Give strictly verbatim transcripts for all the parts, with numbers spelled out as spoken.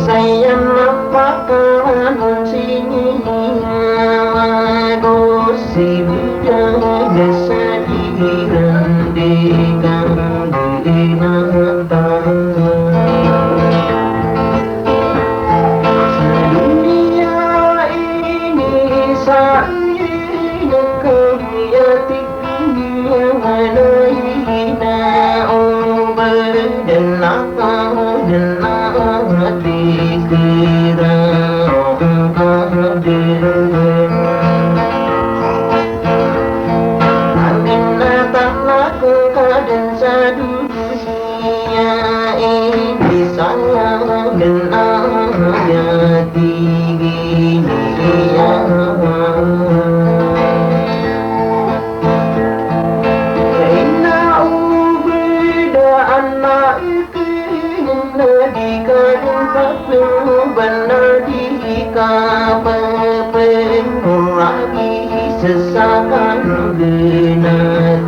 Sayan a pakawan sini a magosip da sa di rande kang binatang. Sa doniya ini sa ini kang yati Ina o bida anak na di ka dn papenuban na di ka papenuran i sesakan gena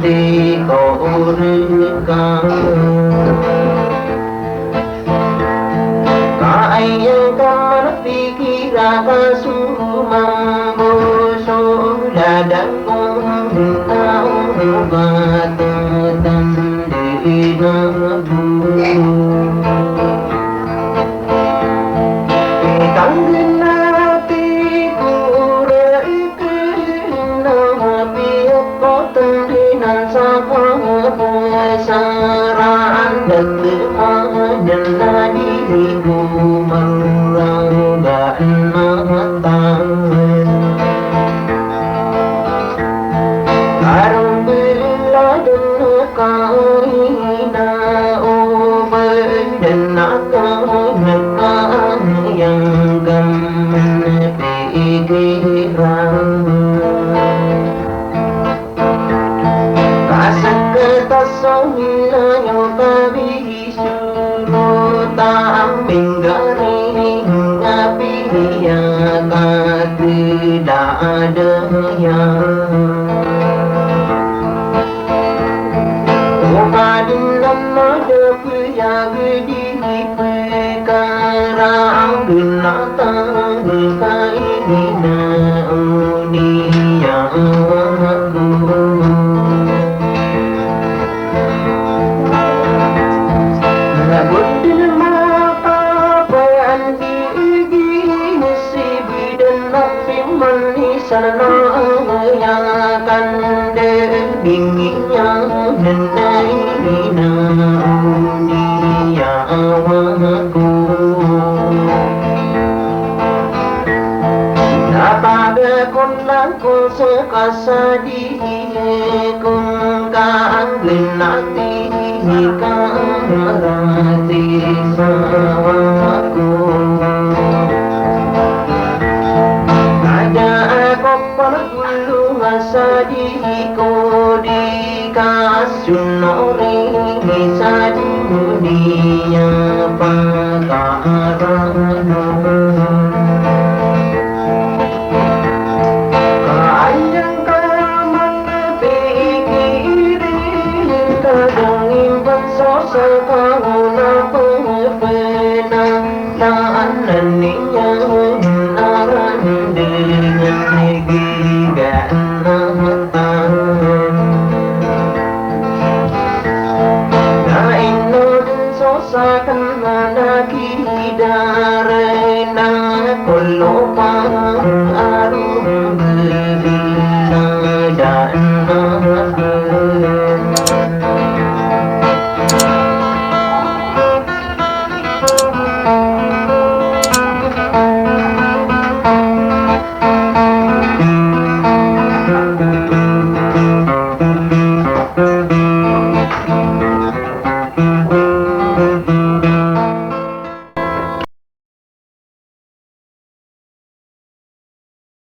ti ko reka. Ka aya ka manapikira ka so mambo so lada ko na o ba ta tande na bo. Itang gena ti ko reka na piyakotandi nan sa kapasaraan dati. Adn a di ko marangga na tan. Karong bela dn ka ina o beda na ka na ka yang gam na pikiran. Ka sakata so ina yo ka bi Suro ta a minggaring a piya ka tda a daya. O ka dn a mada piyagdi pkara a gena ta ka ina o niya ko. Na bo dn makapaan di igi na si bida na piman i sa na aya kan da bingi niyan na ina o niya ko. Na pagakon Ko seka sa di ko ka anggenati ka rati sawa ko. Ada ako pala bulu sa di ko di ka sunori sa duniya pakaarano. Ka ayang ka manga pikirin ka dangin banso sa kauna pepena. Taan niyan aran dengan gigaan na matan. Na ino dn so saken na kidarena kolopa arum bebila daan na